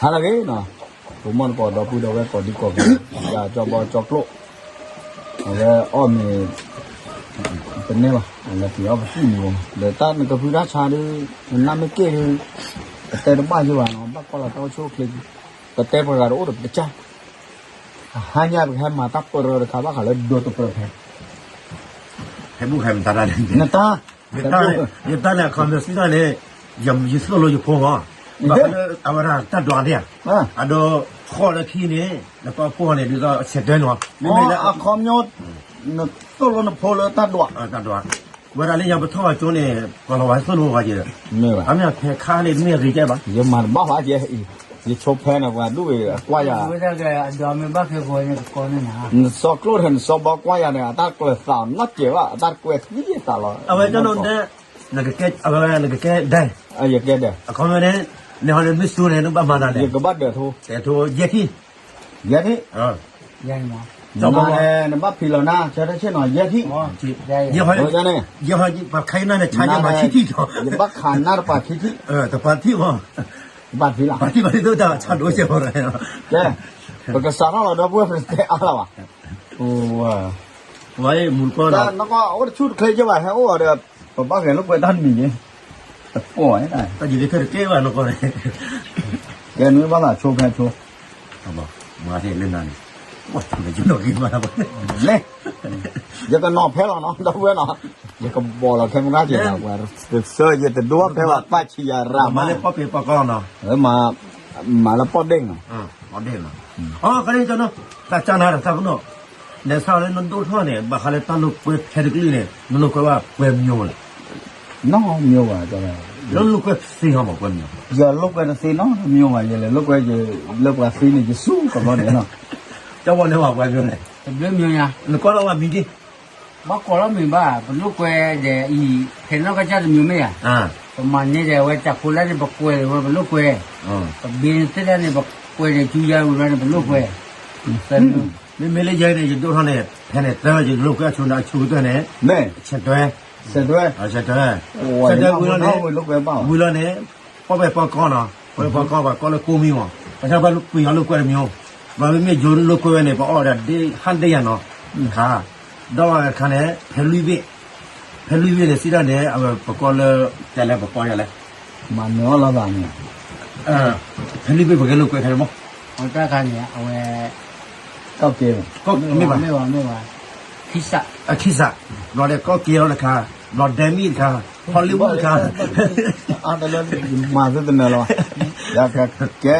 ဟါလၢအဂ့ၤနီၤ, ပမိၢ်နပီၢ်ဒီပုၢ်ဒီဝဲၢ်ကိးဒံကိးဂၤ, ယၤကၠီဘီကၠီကျိၣ်, အဝဲအီၣ်မ့ၤ တန့ၢ်ဘၣ်, အလဲၤပှ့ၤအီၣ်ပစံၣ်မ့ၤမး, ဒီးတၢ်နကဖုတၢ်ဆါဒုး, နနၢ်မ့ၢ်က့ၢ်ဒုး, ပတဲတဘၣ်ယဲဘၣ်နီၤ, ဘၣ်ကွၢ်လီၤတၢ်အိၣ်ဆူၣ်အိၣ်ချ့, ပတဲပှၤဂၤတအိၣ်ဒီးပကစၢ်, အဟါညါပကဟဲမၤတၢ်ပရၢတခါ ဘၣ်ဃးလၢဒိတပၢဖဲ ဟဲဘူၣ်ဟဲမတၤတၢ်န့ၣ်, နတၢ်, ယတၢ်န့ၣ် အခီပညီစံးတၢ်န့ၣ်, ယသိၣ်လိယဖိမး, ဘၣ်ဃးလၢအဝဲဒၣ်တၢ်ဒွးန့ၣ်, အဒိ ဃီၣ်လၢခံန့ၣ် နပၢ်ဖိန့ၣ် ဒ်သိးဆဲးတွဲန့ၣ်မး, မ့မ့ၢ်လၢအခီပညီ နသိၣ်လိနဖိလၢတၢ်ဒွး, တၢ်ဒွး, ဝဲဒၣ်လၢယၤပထီၣ်အကၠိန့ၣ် ပှၤလီၤဝဲသိၣ်လိဝဲက့ၤဒီး, မ့ၢ်ဘၣ်, အမ့ၢ်ဖဲခါန့ၣ် မ့ၢ်ဂ့ၤကဲဘၣ်, ယမၤတဘၣ်ဘၣ်ကဲ, ယဆိဖဲန့ၣ် ပှၤဒူၣ်ဝဲကွၢ်ယၤ, နစီကျိၣ်ထဲနစီဘီကွၢ်ယၤန့ၣ် အတၢ်ကျၢၤသးနီၢ်ကဲးဘၣ် အတၢ်ကွဲးသံသးလီၤ, အဝဲကၠီနီၤဒဲ နကကဲ, အဝဲနကကဲဒဲ, ယကဲဒဲ, အခီပညီန့ၣ်, နဟီန့ၣ်မ့ၢ်စူန့ၣ် နဘၣ်မၤတၢ်လဲၣ်, ယကဘၣ်ဒၢးထိ, ဒၢးထိယဲၢ်ထံၣ်, ယဲၢ်ထံၣ်, နဘၣ်ဖံးလီၤနၤ ဆၢထၢၣ်ဆ့ၣ်နီၤ ယဲၢ်ထံၣ်, ယဲၢ်ထံၣ်, ယဘၣ်ခးနၢ်တပၤခံထံၣ်, တပၤထံၣ်မး, ဘၣ်ဖံးလီၤ, ဘၣ်ဖံးလီၤ, ကဲ, ပကစးထီၣ်လီၤဒီပုၢ်ဝဲၢ် ပတဲအါလီၤဘၣ်, ဝဲ, ဝဲမူကီၢ်ဒီး နကအိၣ်တဆူၣ်တချ့ကဲဘၣ် ဟဲအိၣ်အီၤဒီး, ပဘၣ်ဂဲၤလိာ်ကွဲတၢ်တမံၤန့ၣ်, တပီၢ်ဝဲ, တၢ်ယံၤလၢခဲတကဲဘၣ်နကီၢ်န့ၣ်, ကဲနွံဘၣ်လၢဆိဖဲဆိ မၤသ့လၢနၤန့ၣ်, ဝဲဆိန့ၣ်ယနီၢ်ဂ့ၤမး, လၢ, ယကနီၤဖဲလီၤနီၤ ဒီပုၢ်ဝဲၢ်နီၤ, ယကဘီၣ်လီၤခဲမုၢ်ဂၤက့ၤ, ဝဲ, ယတဒိဖဲဘၣ်ပၢ်ဆံးယၤရၤမး, မၤလၢပီၣ်ပ့ၤပီၣ်ကီၢ်နီၤ, မၤလၢပီၣ်ဒ့ၣ်နီၤ, ပီၣ်ဒ့ၣ်နီၤ, အကန့ၣ်ကၠီနီၤ, တၢ်ကၢ်နၤဒီးတၢ်ပနီၣ်, နဆၢလၢနဒိၣ်ထီၣ်န့ၣ် ဘၣ်ဃးလၢတၢ်လိာ်ကွဲဖဲတကလုာ်န့ၣ် နလိာ်ကွဲဘၣ်ပှဲၤမံၤလဲၣ်, နီတမံၤဘၣ်, လၢလိာ်ကွဲသ့ဟီမးပှဲၤမံၤ, ယလိာ်ကွဲတသ့နီတမံၤဘၣ် ယလဲၤလိာ်ကွဲ, လၢပှၤသ့န့ၣ် ယစူၢ်ကဘီန့ၣ်နီၤ, ကၠီဘီန့ၣ်ဘၣ်ပှဲၤမံၤလဲၣ်, တဘျုးမံၤညါ, နကိးလီၤဝဲမံၤဒ် ဘၣ်ကိးလီၤမံၤဘၣ် ပလိာ်ကွဲဒီးအံၤ, ဖဲနီၢ်ကစၢ်တမံၤမ့ၢ်ဧါ, ပမၤန့ၢ်ဒီးအဝဲတၢ်ဖိလၢန့ၣ် ပကွဲးဝဲပလိာ်ကွဲ, ပဘ့န့ၣ်သ့ၣ်လၢန့ၣ် ပကွဲးဒီးကၠူယါဝံၤလီၤန့ၣ် ပလိာ်ကွဲ, မ့မ့ၢ်လၢယဲန့ၣ် ယဒိၣ်ထီၣ်န့ၣ် ဖဲန့ၣ်သၢ ယလိာ်ကွဲအဆိန့ၣ် အဆိကတၢၢ်န့ၣ်, ဆဲးတွဲ, ဆဲးတွဲ, ဆဲးတွဲ, ဆဲးတွဲဝံၤလီၤန့ၣ်, ဝံၤလီၤန့ၣ်, ပီၣ်ပဲၣ်ပီၣ်ကီၢ်နီၤ, ပီၣ်ပဲၣ်ပီၣ်ကီၢ် ပှၤကိးလၢကိးမံၤမး, ပှၤဆၣ်ဘၣ်ကွံာ်အီၤလိာ်ကွဲတမံၤ, ပှၤမ့မ့ၢ်ယိၤလိာ်ကွဲဝဲန့ၣ် ပအီၣ်ဝဲဒၣ်ဒ့ဟၣ်ဒ့ယၤနီၤ, ခါ, ဒီးဝဲတခါန့ၣ် ဖဲလွံၢ်ဘ့ၣ်, ဖဲလွံၢ်ဘ့ၣ်န့ၣ် စံးတၢ်န့ၣ် အဝဲပကိးလၢ, တဲလဲၣ်ပကိးယၤလဲၣ်, မၤနၢၤအီၣ်လီၤသးန့ၣ်, ဖဲလွံၢ်ဘ့ၣ်ပကဲလိာ်ကွဲခဲန့ၣ်မး, အတၢ်ခါန့ၣ် အဝဲ, ကီၢ်ကဲ, မ့ၢ်ဘၣ်, မ့ၢ်ဘၣ်, မ့ၢ်ဘၣ်, ခံစး, အခံစး, ဘျီဒီးကီၢ်ကဲလီၤတခါ, ဘျီဒဲမံၣ်တခါ, ဟီလံဝုၣ်တခါ, အါတလၢ, မၤသ့တနၢၤလီၤ, ယကဲ,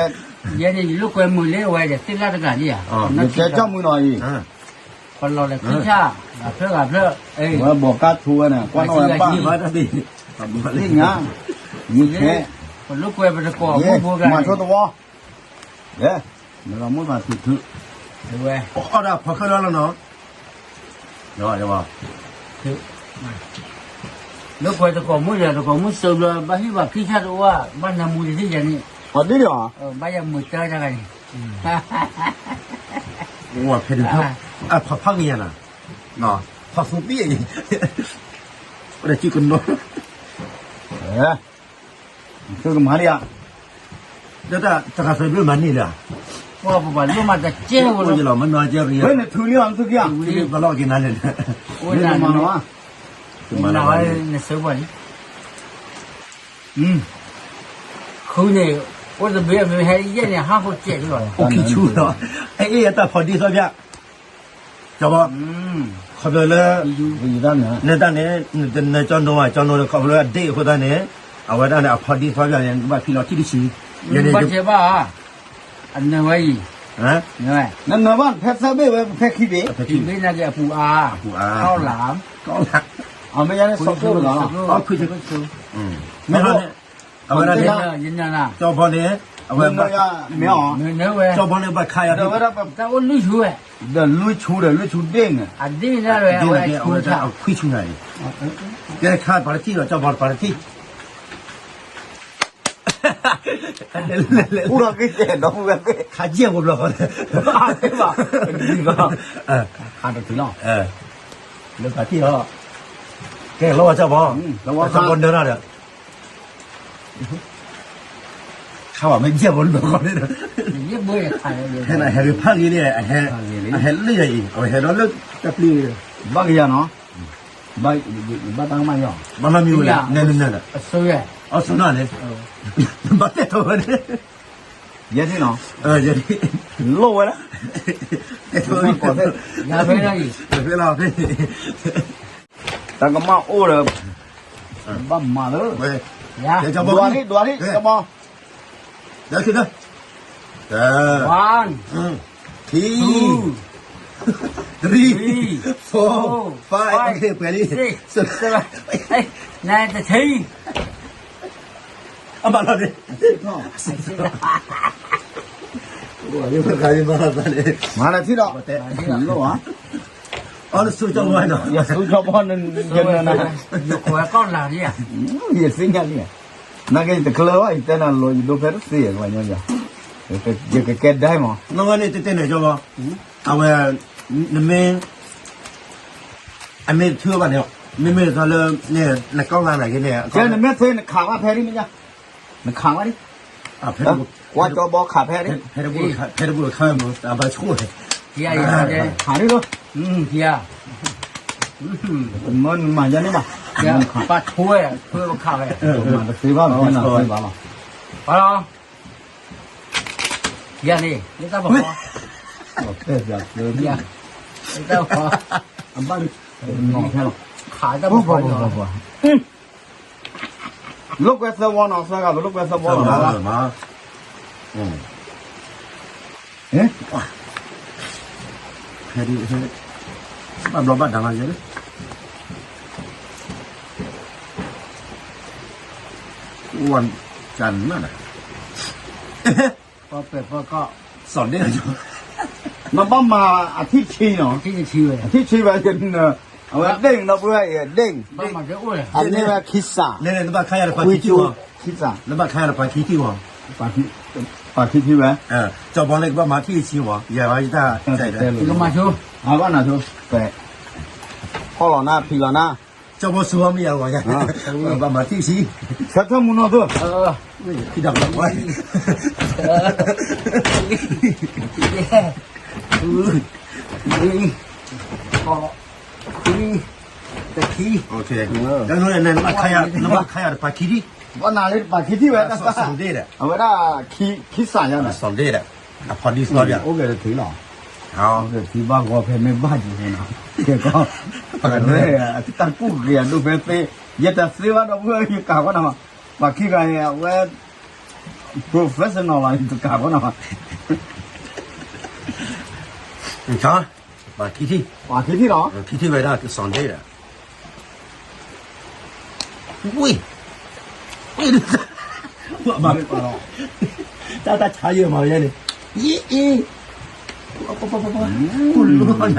ယဲန့ၣ် ယလိာ်ကွဲမုာ်လၢအဝဲဒီး သ့ၣ်လၢ်တဂၤလံဧါ, ယကဲကၠီမုၢ်နီၤအံၤ, ပလီၢ်လၢခံစး, ဂၤဖျၢၣ်ဂၤဖျၢၣ်, ဝဲဘီၣ်ကါထူဝဲန့ၣ် ကွၢ်နီၣ်ဝဲဘၣ်, သ့ၣ်ညါ, ယကဲ, ပလိာ်ကွဲပတကိးမုၢ်ဖိဂၤ, မၤဆိတဝီ, ယဲ, နလီၤမုၢ်ဘၣ်ထုထု, ဝဲ, အီၣ်ဒၣ်ဖီခဲလၢာ်လီၤနီၤ, ယဝဲ, လိာ်ကွဲတကိးမုၢ်ယၤ တကိးမုၢ်စၢဘျီ ဘၣ်ဟံၣ်ဘၣ်ခံဆၣ်တအိၣ်ဧါ ဘၣ်နၢမူတထံၣ်ယၤန့ၣ်, အဒ်န့ၣ်ဧါ, ဘၣ်ယၤမုာ်တၢ်တဂၤန့ၣ်, ဝဲဖဲဒုး, အဖးဖးကယၤနၤ, ဖးသူပံၣ်အံၤ, ဝဲဒၣ်စုကနီၤ, သုကမၤဒံးဧါ, ဒ်တၢ်တဂၤသၢဘျုးမၤန့ၢ်လၢ, ပှၤပှၤလိၣ်မၤတကဲဝဲလီၤ, မနီၤကဲရံ, ဝဲနထုးလံအီၤ နသုက့ၤဧါ, ပလီၢ်က့ၤနၤလဲၣ်, ဝဲနမၤနီၤ, နမၤနီၤ, နဆၢပှၤလံ, ဃုန့ၣ်, အိၣ်တဘ့ၣ်အမ့ၢ်ဟဲယဲၢ်န့ၣ် ဟးဃိစဲးလီၤ, အိၣ်ခံဆူလီၤ, အအ့ၣ်အတၢ်ဖီဒံသီၣ်ဖၠၣ် ကၠီဘီ, ခီဖျိလၢ, နတၢ်န့ၣ်, နတနၢၤကၠီနိဝဲ ကၠီနိတခီဖျိအဒ့ၣ်အဃိသတးန့ၣ်, အဝဲဒၣ်န့ၣ် အဖီဒံသီၣ်ဖၠၣ်န့ၣ် နဘၣ်ဖံးလီၤထံၣ်တဆံ, ယဲန့ၣ်, ဘၣ်ကဲဘၣ်, အနၢၤဝဲအံၤ, နနၢၤဘၣ်ဖဲသၢဘ့ၣ်ဝဲဖဲခံဘ့ၣ်, ခံဘ့ၣ်နာ်က့အပူၤအါ, အပူၤအါ, ကီၢ်လၢ်, ကီၢ်လၢ်, အမ့ၢ်ယါန့ၣ် စီၤကျိၣ်တဂၤလီၤ, မ့ၢ်, မ့ၢ်, အဝဲဒၣ်န့ၣ်, ကၠီဘီန့ၣ်, အဝဲ, ကၠီဘီန့ၣ်ဘၣ်ခါယၤ, တၢ်အိၣ်လွံၢ်ဆူဝဲ, ဒီးလွံၢ်ဆူဒီးလွံၢ်ဆူဒ့ၣ်န့ၣ်, အဒ့ၣ်န့ၣ်ဝဲ, အဝဲခွံဆူညါန့ၣ်, ကဲခါပှၤတထံၣ်ဒီး ကၠီဘီပှၤတထံၣ်, အိၣ်ဒီးက့ၤတဲဒီပုၢ်ဝဲၢ်သ့ၣ်, ခးယဲၢ်ပှၤဘျီဃီ, ဘၣ်, ခးတတုၤလီၤ, လၢပှၤထံၣ်လီၤ, ကဲလီၤဝဲကၠီဘီ, ကၠီဘီနၢၤတၢ်ဒီး ခါဘၣ်မ့ၢ်ယဲၢ်ဘီလၢခီန့ၣ်ဒီး, ဟဲနၤဟဲက့ၤဖးဂ့ၤန့ၣ်, အဟဲလၢယၤအံၤ အဝဲဟဲဒီးလၢတပျံၤ, ဘၣ်ကယၤနီၤ, ဘၣ်တၢ်ကမၣ်ယီၤ, ဘၣ်မၤမံၤဝဲလဲၣ်, နနနလၢ, အစိနၤန့ၣ်, ဘၣ်တဲထီၣ်ဝဲန့ၣ်, ယဲၢ်ထံၣ်နီၤ, ယဲၢ်ထံၣ်, လိၣ်ဝဲဒၣ်, တဲထီၣ်ဝဲ, ယၤဖဲလီၤ, ဖဲလီၤဖဲ, တၢ်ကမၣ်အိၣ်ဒီး, ဘၣ်မၤလၢ, ဒွးထံၣ်ဒွးထံၣ်, ကဘီ ဒီးခံဒီး, one, two, three, four, five, okay ပှဲၤလံ, နတထံၣ်, အဘၣ်လီၤန့ၣ်, မၤလၢထံၣ်ဒီး, မၤလၢထံၣ်ဒီး, အီၤလၢဆူကၠီဘီနီၤ, ယဆူကၠီဘီနယနၤ, ယသ့ၣ်ညါလံ, နာ်က့တကျၢၤဘၣ် ယတဲနၤလီၤယဒိဖဲတသ့ယၤ, ယကကဲဒၣ်မး, နဝဲန့ၣ်တဲတဲန့ၣ်ကၠီဘီ, အဝဲ, နမ့ၢ်, အမ့ၢ်တထူဘၣ်န့ၣ်, မ့မ့ၢ်သီလၢ, နကီၢ်လၢနၤက့န့ၣ်, ကဲနမ့ၢ်သ့နခးဘၣ်ဖဲဒ်မ့ၢ်ညါ, နခးဘၣ်ဒ်, ကွၢ်ကၠီဘီခးဖဲဒ်, ဖဲတဘူၣ်ခါမ့ၢ် အဘၣ်ဆိၣ်, ခးဒ်လီၤ, မ့ၢ်နမၤယါန့ၣ်ဘၣ်, ပှၤထိဝဲ, ထိဝဲခးဝဲ, မၤတသ့ဘၣ်လီၤ, သ့ဘၣ်လီၤ, ပှၤလီၤ, ယၤန့ၣ်, ယတၢ်ပှၤ, ယၤ, ယတၢ်ပှၤ, အဘၣ်, နီၤဖဲလီၤ, ခးတၢ်ပှၤ, လိာ်ကွဲသၢဘီနီၤ, သၢဂၤပလိာ်ကွဲသၢဘီနီၤ, ဖဲဒ်, ဘၣ်ဘျီဘၣ်ဒါလီၤယဲ, ဝါ, ကနၤ, ပှၤပဲာ်ပှၤကီၢ်, စီၤဒ့ၣ်, နဘၣ်မၤအထံၣ်ဆံနီၤ, အထံၣ်ဆံဝဲ, အထံၣ်ဆံဝဲ, အဝဲဒ့ၣ်နီၤ ပှၤဒ့ၣ်, အန့ၢ်ဝဲခံစး, နဘၣ်ခါယၤတပှၤခံထံၣ်ဝဲ, ခံစး, နဘၣ်ခါယၤတပှၤခံထံၣ်ဝဲ, ပှၤခံထံၣ်ဝဲ, ကၠီဘီန့ၣ်ကဘၣ်မၤထံၣ်ဆံဝဲ, ယၤတၢ်, အဘၣ်နၤဆိ, ပဲ, ဖီၣ်လီၤနၤ ဖံးလီၤနၤ, ကၠီဘီဆိမ့ၢ်ယၤဝဲ, ဘၣ်မၤထံၣ်ဆံ, ဆၢထၢၣ်မူနီၢ်သိ, ခံဒီးဘၣ်ဝဲ, ခွံ, တခံ, နဘၣ်ခါယၤတပှၤခံထံၣ်, ဘၣ်နၤလၢတပှၤခံထံၣ်ဝဲ, အဝဲဒၣ်, ခံစးယၤန့ၣ်, အိၣ်ကဲတထံၣ်လီၤ, အိၣ်ကဲတထံၣ်လီၤ, ထံဘၣ်ဂီၤဖဲမ့ၢ်ဘၣ်ယၤန့ၣ်, ကဲကီး, တၢ်ကူၣ်ဂ့ၤအဒိၣ်ဖဲသ့, ယတသ့ဘၣ်ဒီပုၢ်ဝဲၢ်ယကးဃီနၤ, ပှၤခံဂၤအံၤအဝဲ, professional လီၤ ယတကးဃီနၤ, ပှၤခံထံၣ်, ပှၤခံထံၣ်လီၤ, ခံထံၣ်ဝဲဒၣ်ကစီၣ်ဒ့ဒီး, ဝ့ၢ်, ဝ့ၢ်, တၢ်တၢ်ဆါယဲၢ်မၤဝဲန့ၣ်, အံၤ, ဒီးဘၣ်,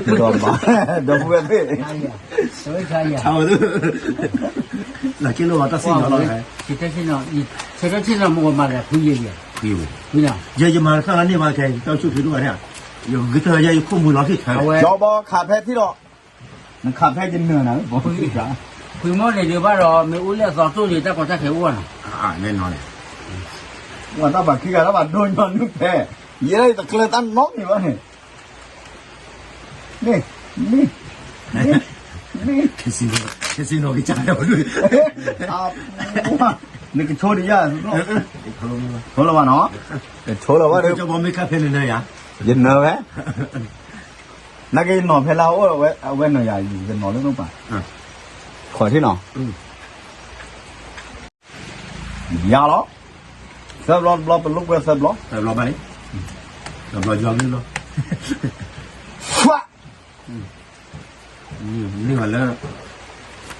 ဒီပုၢ်ဝဲၢ်သ့ၣ်, လၢက့လိာ်ဘၣ်တၢ်စံၣ်ညီၣ်လီၤ, ဆဲးထၢၣ်ဆံၣ်နီၤမ့ၢ်မၤလဲၣ်ဖုယဲၢ်ယဲၢ်, ယဲယမၤတခါလၢန့ၣ်ဘၣ်ခဲ တၢ်ဆူၣ်ဖံးဒိၣ်ဘၣ်န့ၣ်, ယဂ့ၤတၢ်ယဲယခိၣ်မုၢ်လီၤထံၣ်ထဲ, ကၠီဘီခးဖဲထံၣ်ဒီး, နခးဖဲယနၢၤနၤ, ဖုမီၢ်န့ၣ်ဒုးဘၣ်ဒီး မ့ၢ်အိၣ်လၢအသီတိၢ်န့ၣ် တၢ်ကီတၢ်ခဲအိၣ်နီၤ, ဝဲတၢ်ပှၤခံဂၤတၢ်ဘၣ်ဒိၣ်ညီနုၢ်ဖဲ, ယဲဒၣ်ယတကျၢၤတၢ်နီတမံၤဘၣ်န့ၣ်, မ့ၢ်, မ့ၢ်, မ့ၢ်, မ့ၢ်, နကဆိဒံးယၤ, ဆိလၢၤဘၣ်နီၤ, ဆိလၢၤဘၣ်ဒီး, ယနၢၤဝဲ, နာ်က့ယနီၤဖဲလၢအအိၣ်အဝဲနီၤယၤ ယနီၤလၢနပၤ, ခွဲးထံၣ်နီၤ, ယၤလီၤ, သၢဘျီတဘျီ ပလိာ်ကွဲသၢဘျီ, သၢဘျီဘၣ်လံ, သၢဘျီယွၤမ့ၢ်ဘျီ, ဆွး, န့ၢ်ဝဲလၢ,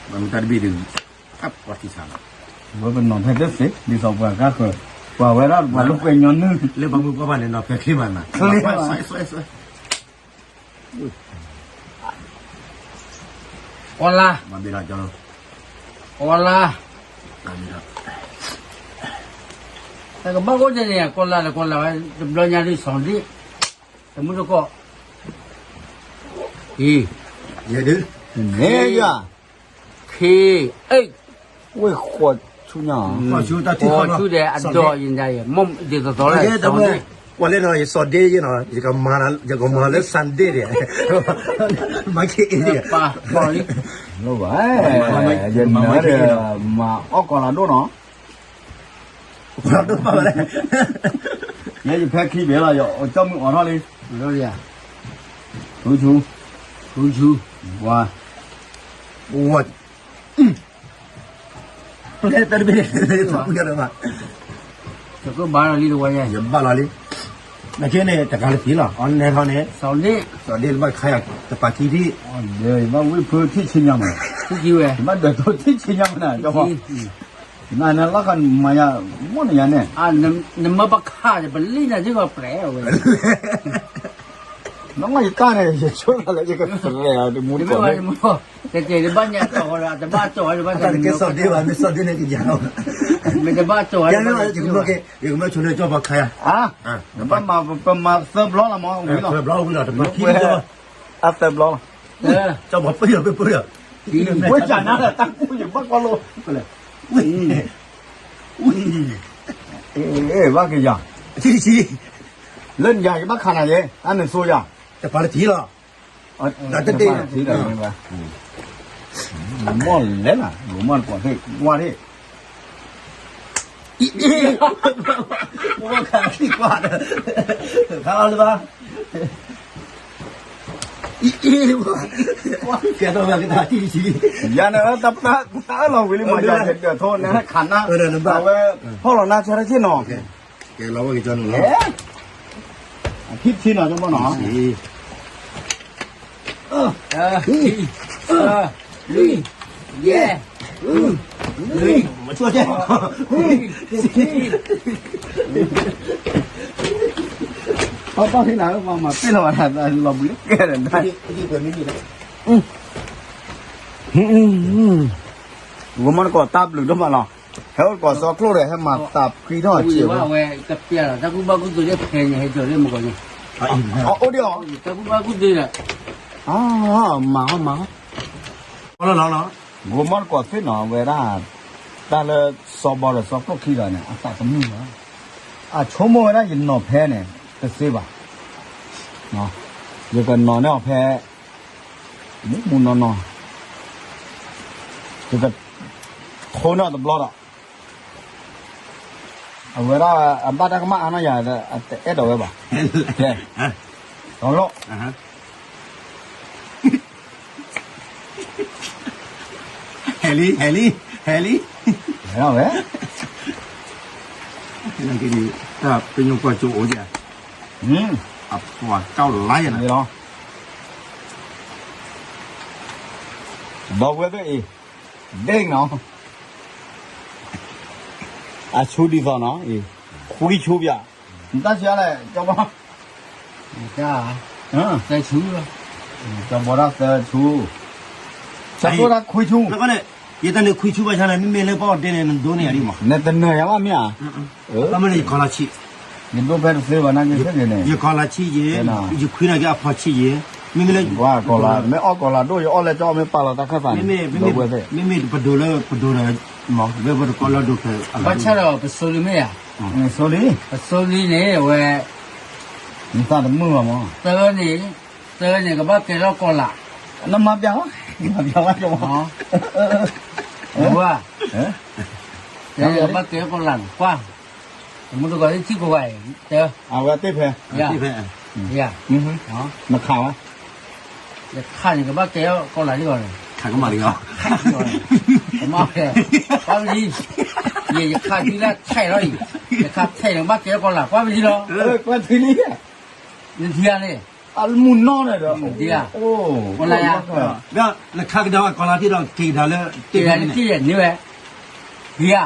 မ့ၢ်တၢ်တဘ့ၣ်ဒုး, ပှၤထံဆးလီၤ, ဝဲပနီၤဖဲတသ့ ဒ်သိးပှၤကါဃၢၤ, ပှၤဝဲဒၣ်ပှၤလိာ်ကွဲညီနုၢ်, လၢပှၤမုၢ်ပှၤဘၣ်န့ၣ် နီၤဖဲချ့မးနၤ, ချ့မး, ကီလါ, ကီလါ, တၢ်ကဘၣ်အိၣ်န့ၣ် ကီလါဒီးကီလါဝဲ တဘျီညါဒ်စီၤဒ့ၣ်, တမုၢ်တကိး, အံၤ, ယဲဒုး, မ့ၢ်ယွၤ, ခ့, အိၣ်, ဝ့ၢ်ဃီး ဆူညါ, ဆူဒီးအဒိးယၤ, ဒ်သိးသိးလၢ, ပှၤလဲၤနီၤ ယစီၤဒ့ယဲနီၤ, ယကမၤလၢ Sunday ဒံး, မၤက့ၤအ့ၣ်ဒံး, လိၣ်ဘၣ်, ယနၢ်ဒီး မၤအီၣ်ကီးလၢဒိၣ်နီၤ, ယဲ ယဖဲခံဘ့ၣ်လီၤ ယကၠီမုၢ်အိးထီၣ်လံ, ဃုဆူ, ဃုဆူ, ဝါ, ဝါ, တၢ်တဘ့ၣ်, ယဘၣ်လီၤလံ, နက့န့ၣ် တဂၤလၢသံလီၤ အီၤနဲထီၣ်န့ၣ်, စီၤဒ့လၢဘၣ်ခါယၤ တပာ်ခံထံၣ်, ယဘၣ်ဝံၣ်ဖုထံၣ်ဆ့ညါမး, ယဘၣ်ဒၢးတိၢ်ထံၣ်ဆ့ညါမးနၤ, နလီၤဃာ်မၤယၤ, မ့ၢ်နယၤန့ၣ်, နမ့ၢ်ပခးဒီး ပလံၣ်နၤစ့ၢ်ကီးပျဲဝဲ နမ့ၢ်ယတၢ်န့ၣ် ယဆိသးလၢယကသရဲးအီၤတမူတကိး, တဘၣ်ညါတီၤ, တဘၣ်တီၤ, တဘၣ်ကစီၤဒ့ဘၣ်, မ့ၢ်စီၤဒ့န့ၣ်ကယၤလီၤ, မ့ၢ်တဘၣ်တီၤ, ယကမ့ၢ်ဆိလၢကၠီပှၤခါယၤ, ပမၤသၢဘျီလီၤမး, ဝံၤလီၤ, ပမၤသၢဘျီလီၤ, အသၢဘျီလီၤ, ကၠီပှၤပၢၢ်ယၤပၢၢ်ပၢၢ်ယၤ, ဝဲကနၤဒီးတၢ်ကူၣ်ယဘၣ်ကွၢ်လိ, ဝံၤ, ဝံၤ, ဘၣ်က့ၤယၤ, လၢယၤယဘၣ်ခးနၤယဲ, အနစိယၤ, တပာ်လၢထံလီၤ, တပာ်လၢထံဒီးမ့ၢ်ဘၣ်, မီၢ်လဲၣ်နၤ, မီၢ်ကွၢ်သ့ၣ်, ဝါသ့ၣ်, အံၤ, အံၤ, ဝါခးသံကွၢ်, ခးအီၤလၢၤဘၣ်, အံၤ, အံၤ, ကဲထီၣ်ဘၣ်ကတၢၢ်ထံတဆံ, ယၤန့ၣ် တၢ်အၢၣ်လီၤဝံၤလံမး, ယၤယဒၢးထိၣ်န့ၣ်ခးနၤ, အဝဲဖီၣ်လီၤနၤဆၢထၢၣ်ဆ့ၣ်နီၤ, ကဲလီၤဝဲကကၠီနုာ်လီၤ, အထံၣ်ထံနီၤ ကၠီမီၢ်နီၤ, ထံ, လွံၢ်, ယဲၢ်, လွံၢ်, ပှၤပှၢ်ဟ့ၣ်နၤ ပှၤမၤပ့ၢ်လီၤဘၣ်နၤ လီၤဘှံးလၢကဲဒီးနၤ, ဂီၤမီၢ်တကိးတၢ်ဘျုးဒိၣ်မးလီၤ, ဟဲအိၣ်တကိးစီၤကျိၣ်ဒီး ဟဲမၤသးဖှံထီၣ်အဆံးဝဲ, ဝဲကပျဲလီၤ တၢ်ကူၣ်ဘၣ်ကူၣ်သ့လၢဖဲန့ၣ် ဟဲကၠီၤလၢမုၢ်ကီၢ်န့ၣ်, အိၣ်ဒံးအီၤ, တၢ်ကူၣ်ဘၣ်ကူၣ်သ့ဒီး, မၤဟီမၤဟီ, ဂီၤမီၢ်တကိးသ့ၣ်နီၤ ဝဲဒၣ်, တၢ်လၢစီၤဘီဒီးစီၤကျိၣ်ခံဂၤန့ၣ် အသးတမုာ်ဘၣ်, အဆိကမိၣ်ဝဲဒၣ်ယနီၤဖဲန့ၣ် တသ့ဘၣ်, ယကနီၤန့ၢ်အီၤဖဲ မုၢ်မုၢ်နီၢ်နီၢ်, ယကထိန့ၢ်အီၤတဘျီဒီး, အဝဲဒၣ်အဘၣ်တၢ်ကမၣ်အါနီၢ်ယၤဒီး အတအဲၣ်ဒိးဝဲဘၣ်, ကဲ, ဒီးလီၤ, ဟဲလံ ဟဲလံ ဟဲလံ, ဝဲ, တၢ်ပညိၣ်ကွၢ်ကၠိအိၣ်ယၤ, အပှၤကၠီလါယၤန့ၣ်လီၤ, ဒီပုၢ်ဝဲၢ်သ့ၣ်အံၤ, ဒ့ၣ်နီၤ, အဆူဒ်သိးနီၤ, ခွံဆူဗျာ, နတၢ်ဆံးလဲၣ် ကၠီဘီ, သၢဆူ, ကၠီဘီဒၣ်သၢဆူ, ကၠီဘီဒၣ်ခွံဆူ, ယတၢ်န့ၣ်ခွံဆူဘၣ်ဆၣ်န့ၣ် မ့မ့ၢ်လၢပှၤအိၣ်ဒဲန့ၣ် နဒိးန့ၢ်ယၤဒံးမး, နတနၢၤယၤဘၣ်မ့ၢ်ဧါ, ဘၣ်မနုၤယကီၤလၤဆံး, ယဒိၣ်ဖဲတသ့ဘၣ်နာ်က့ၤန့ၣ်, ယကီၤလၤဆံးယဲ, ယခွံနာ်က့ၤအဖီဆံးယဲ, မ့မ့ၢ်လၢ, ကီၤလၤ မ့ၢ်အီၣ်ကီၤလၤဒိၣ်ယအီၣ်လၢကၠီမ့ၢ်ပာ်လီၤတၢ်ခၢၣ်သးန့ၣ်, မ့မ့ၢ်ပဒိးလၢပဒိးဒီး, ဝဲပတကီလၢဒိးဖဲ, ဘၣ်ဆၣ်ဒီးပစိၤလံမ့ၢ်ဧါ, စိၤလံ, ပစိၤလံန့ၣ် အဝဲ, နသးတမုာ်ဘၣ်မး, သၢန့ၣ်, သၢန့ၣ် ကဘၣ်ကဲထီၣ်ကီၤလၤ, နမၤပျးဝဲ, မၤပျးဝဲကီၤမး, ဝဲ, ကဘၣ်ကဲထီၣ်ကီၤလၤန့ၣ် ကွၢ်, မုၢ်တဂီၤလၢထံၣ်ကိးဂၤအံၤ, အဝဲသ့ၣ်ဖဲ, ယၤ, နခးဝဲ, ယခးန့ၣ် ကဘၣ်ကဲထီၣ်ကီၤလၤလံဂီၤန့ၣ်, ခးကမၣ်လံဂီၤ, ကမၣ်ဖဲ, ကွၢ်ဝဲလံ, ယခးတုၤလၢထဲးလီၤအံၤ, ယခးထဲးန့ၣ် ကဘၣ်ကဲထီၣ်ကီၤလၤ ကွၢ်ဝဲလံလီၤ, ကွၢ်ထံလံ, နထံဧါန့ၣ်, အမုၢ်နီၢ်န့ၣ်ဒီး, နခးကဒါဝဲကီၤလၤထံၣ်ဒီး က့ၤကဒါလၢ, က့ၤကဒါလၢထံၣ်န့ၣ်ဝဲ, ယၤ,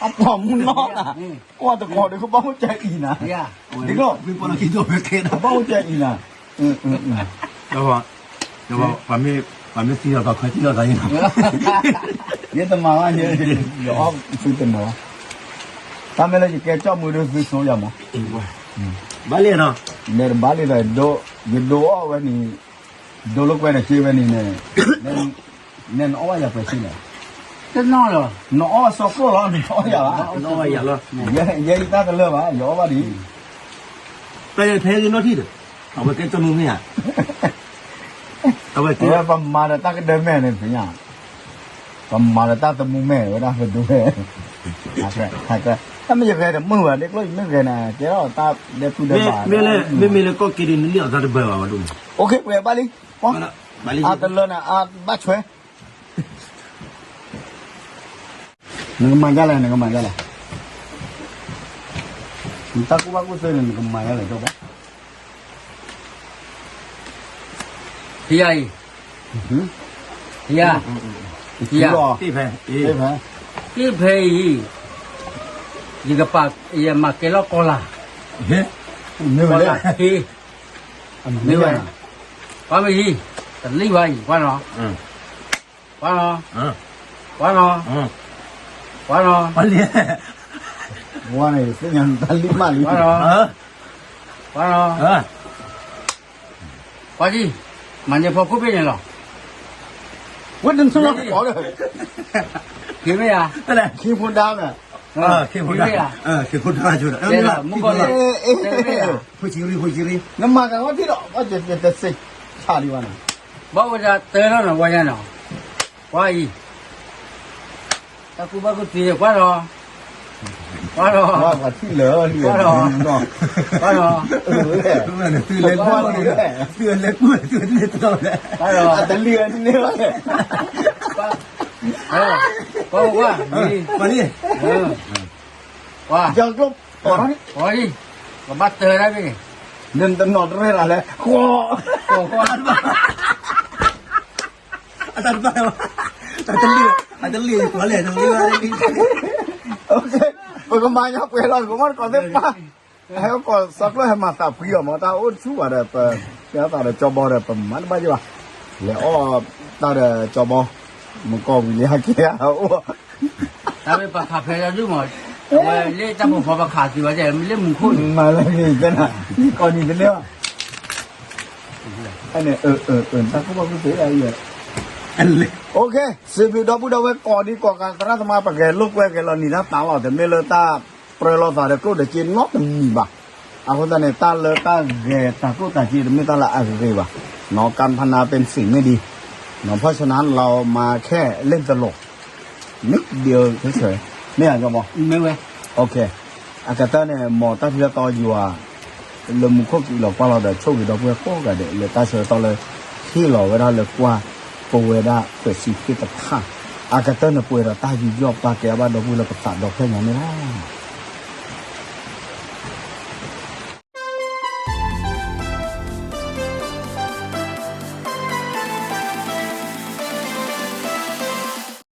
အပှၤမုၢ်နီၢ်နၤ, ကွၢ်တကီၢ်ဒီးကဘၣ်အိၣ်ကၠီအံၤနၤ, ဒ်ကီၢ်, ကဘၣ်အိၣ်ကၠီအံၤနၤ, ပှၤမ့ၢ်သံဒီးပှၤခွဲးသံဒီးသးန့ၣ်, ယတမၤဘၣ်, ယအီၣ်သုတနၢၤဘၣ်, တၢ်မ့ၢ်လၢယကဲကၠီမုၢ်ဒီးသုဆိယၤမး, ဘၣ်လံနီၤ, လဲၤတဘၣ်လံဒီး, ယဒိးအီၣ်ဝဲန့ၣ်, ဒိးလိာ်ကွဲဒီးစ့ဝဲန့ၣ်န့ၣ်, နဲနအီၣ်ဘၣ်ယၤပှဲၤစ့လဲၣ်, တနီၤလီၤ, နအီၣ်စီၤကျိၣ်လီၤ, နအီၣ်ယၤဘၣ်, ယဲယတၢ်တလၢဘၣ်, ယအီၣ်ဘၣ်ဒံး, တၢ်ယဖဲဂ့ၤနီၢ်ထံၣ်ဒီး, အဝဲကဲကၠီမုၢ်မ့ၢ်ဧါ, အဝဲ ပမၤဒီးတၢ်ကဒၢမဲာ်န့ၣ်, ပမၤဒီးတၢ်သမူမဲာ်ဝဲဒၣ်ပဒိဝဲ, တမ့ၢ်ယဂဲၤတမုာ်ဘၣ်, ဒ်ကျိယမ့ၢ်ဂဲၤန့ၣ် ကဲထီၣ်တၢ်ဒဲးပူၤဒဲးဘၣ်, မ့မ့ၢ်လၢကီၢ်က့ၤဒ်နလံၣ်အသးတဘၢဘၣ်ဝဲဒၣ်, အိၣ်ခ့ပှဲၤဘၣ်လံ, အတလၢန့ၣ် အဘၣ်ဆွဲ နကမၤဒ်လဲၣ်, နကမၤဒ်လဲၣ်, နတၢ်ကူၣ်ဘၣ်ကူၣ်သ့န့ၣ် နကမၤဒ်လဲၣ်, ဖံယၤအံၤ, ဖံယၤ, ဖံယၤ, ဖဲအံၤ, ယကပာ်ယမၤကဲလီၤကီၤလၤ, ကီၤလၤခ့, မ့ၢ်ဝဲ, ပှၤမ့ၢ်အံၤ, တလံၣ်ဝဲအံၤ, ကွၢ်နီၤ ကွၢ်နီၤ, ကွၢ်နီၤ, ကွၢ်နီၤ, ဝါန့ၣ် သ့ၣ်ညါတၢ်လံၣ်မးလံ, ကွၢ်နီၤ, ကွၢ်နီၤ, ကွၢ်ဒံ, မၤန့ၢ်ဖီခိၣ်ဖဲန့ၣ်လီၤ, ဝဲတနီၤလီၤ, ခ့မ့ၢ်ဧါ, ခ့ဖိဒါမ့ၢ်, ခ့ဖိဒါ, မုၣ်ကီၢ်လံ, ဖိဆံရံ, ဖိဆံရံ, နမၤကၤဝဲထံၣ်ဒီး တစ့ဆးဒံးဘၣ်န့ၣ်, ဘၣ်ဝဲဒၣ်တၢ်လီၤနီၤ ဝါညါနီၤ, ကွၢ်အံၤ, တၢ်ကူၣ်ဘၣ်ကူၣ်သ့ ကွၢ်လီၤ, ကွၢ်လီၤ, ကွၢ်လီၤ, ကွၢ်လီၤ, ကွၢ်လီၤ, တလံၤန့ၣ်, ကွၢ်, ကွၢ်, ကွၢ်, ကွၢ်, ကွၢ်, ကွၢ်လံ, ကဘၣ်တၢ်ဒၣ်မ့ၢ်န့ၣ်, နတနီၢ်တရဲၣ်လၢ်လဲၣ်, ဃီ, ဃီ, အတၢ်တဘၣ်, အတလံၤ, အတလံၤ, ကွၢ်လဲၣ်, တလံၤဘၣ်, ပကမၤညါပှဲၤလီၤ, ကမီၢ်တကိးသ့ၣ်ပၢ်, ဟဲကီၢ်စီကျိၣ်ဟဲမၤသးဖှံအီၤမး, တၢ်အိၣ်တဆူၣ်ဘၣ်ဒီး ပတဲသးဒီးကၠီဘီဒီး ပမၤတဘၣ်ယဘၣ်, လဲၤအီၣ်တၢ်ဒီးကၠီဘီ, မုၣ်ကီၢ်ဝံၤလံဟဲက့ၤအိၣ် တၢ်မ့ၢ်ပခးဖဲလၢဒုးမး, အဝဲလၢတၢ်ဖိဖီပခးသံဝဲဒၣ် မ့ၢ်လၢမူခိၣ်န့ၣ်, မၤလၢက့ၤကဲနၤ, ကီၢ်နံၤတန့ၢ်ဘၣ်, တၢ်ကူၣ်ဘၣ်ကူၣ်သ့, စံးဘျုးဒီပုၢ်ဒီဝဲၢ်ကိးဒံကိးဂၤသရၣ်သမါ ပဂဲၤလိာ်ကွဲဂဲၤလီၤနံၤတၢ်သးလီၤ, တမ့ၢ်လၢတၢ်ပြၢလီၤသးဒီးကျိၣ်ဒီးစ့နီတမံၤဘၣ်. အဃိသတးန့ၣ် တၢ်လၢတၢ်ဂဲၤတၢ်ကျိၣ်တၢ်စ့တမ့ၢ်တၢ်လၢအဂ့ၤဘၣ်. การพนันเป็นสิ่งไม่ดี, เพราะฉะนั้นเรามาแค่เล่นตลก นิดเดียวเฉยๆ မ့ၢ်ဧါ ကၠီဘီ, မ့ၢ်ဝဲ, အကတၢၢ်န့ၣ် မ်တၢ်ထံၣ်တၢ်တီယွၤ လၢမူခိၣ်ကံၣ်လီၤကွၢ်လီၤဒီး ဆိၣ်ဂ့ၤဒီပုၢ်ဝဲၢ်ကိးဂၤဒဲး လၢတၢ်ဆၢကတီၢ်လၢ ဟ့ၣ်လီၤဝဲဒၣ်လၢကွၢ် ပဝဲဒၣ်သၢဆံဃ့ၢ်တဖၣ်, အကတၢၢ်န့ၣ် ပှဲၤဒီးတၢ်ယူးယီၣ်ပာ်ကဲအဘၣ်ဒီပုၢ်ဝဲၢ်လၢပသးဒီဖျၢၣ်ညါန့ၣ်လီၤ.